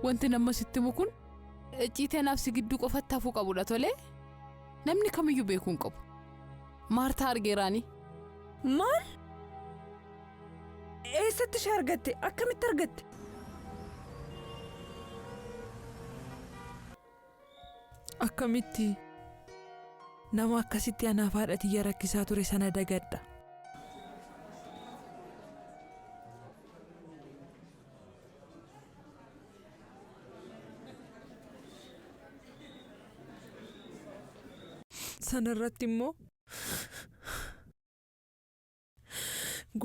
Wanti nama sitti himu kun icciitii anaaf si gidduu qofatti hafuu qabudha tolee? Namni kamiyyuu beekuu hin qabu. Maartaa argeeraani. Maal? Eessatti ishee argatte? Akkamitti argatte? Akkamitti nama akkasitti anaaf haadha tiyya rakkisaa ture sana dagadha? Sana irratti immoo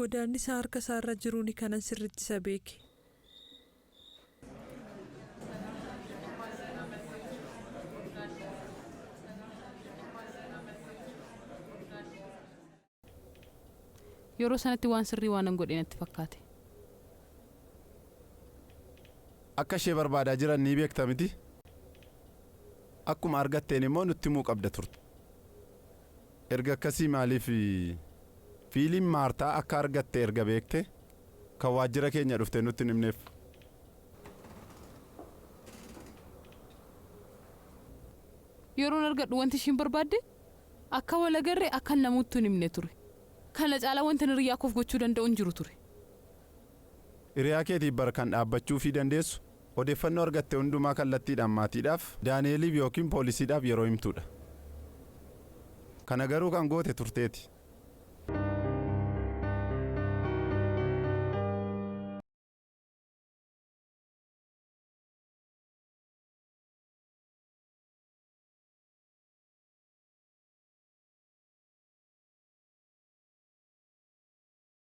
godaannisa harka isaa irra jiruuni kanan sirriitti isa beeke. Yeroo sanatti waan sirrii waanan godhe natti fakkaate. Akka ishee barbaadaa jiran ni beekta miti? Akkuma argatteen immoo nutti himuu qabda turte. Erga akkasii maaliif fiiliin Maartaa akka argatte erga beekte kan waajjira keenya dhuftee nutti hin himneef? Yeroon argadhu wanti ishiin barbaadde akka wal agarre akkan namoottu hin himne ture. Kana caalaa wanti hiriyaa koof gochuu danda'u hin jiru ture. Hiriyaa keetiif bara kan dhaabbachuufii dandeessu odeeffannoo argatte hundumaa kallattiidhaan maatiidhaaf, Daani'eliif yookiin poolisiidhaaf yeroo himtuudha. Kana garuu kan goote turteeti.